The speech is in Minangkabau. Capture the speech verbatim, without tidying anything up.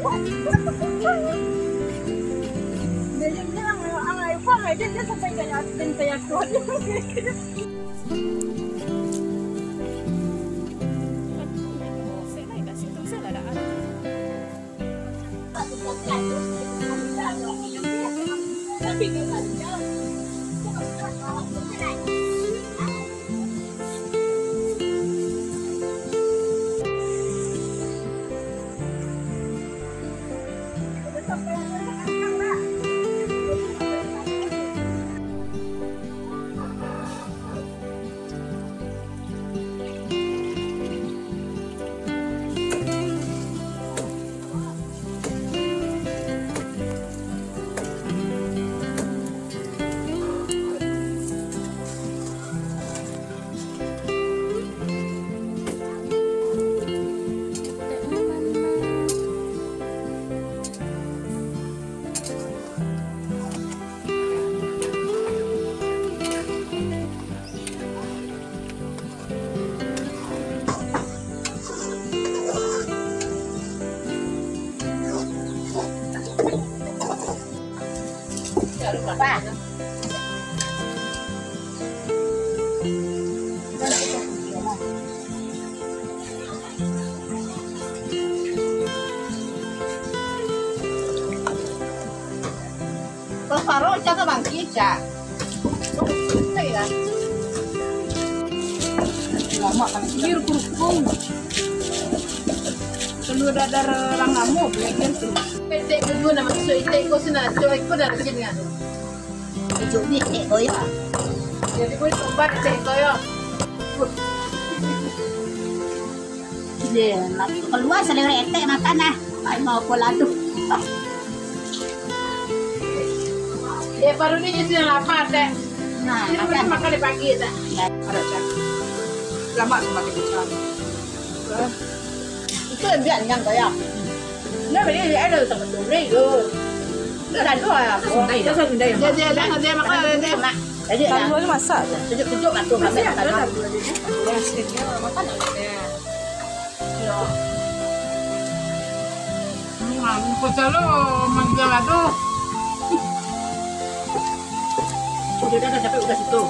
Dia, dia, dia, dia, dia sampai kayak, sampai kayak kuat. Kalau paro, Cak, ka bangkik, Cak. Santai lah. Lamak kan. Ini ruku-ruku. Kalau ada, ada orang lamo, belajar tu. Itek kedua nama tu, itek ko sana, cowok ko dah kerja dengan. Ijo ni itek ko yo. Jadi, boleh tobat itek ko yo. Dia nak kalua salero etek makan lah. Ai, mau apo lah tu. Dia baru ni je sudah lapar, Tek. Nah, dia baru makan. Makan di pagi, Tek. Ya. Ada, Tek. Lamak samakin pecah. Itu yang biar kenyang, kayak. Nah, beli dia ada sama tu, beli tu. Dia dah dua ya. Sundai dah. Sundai. Dia, dia, dia, dia makan, dia, dia. Jadi, Talua tu masak je. Sejuk-sejuk lah tu, masak. Makan. Hmm, pecah lo, manggil lah tu. Udah dah, dah sampai udah situ.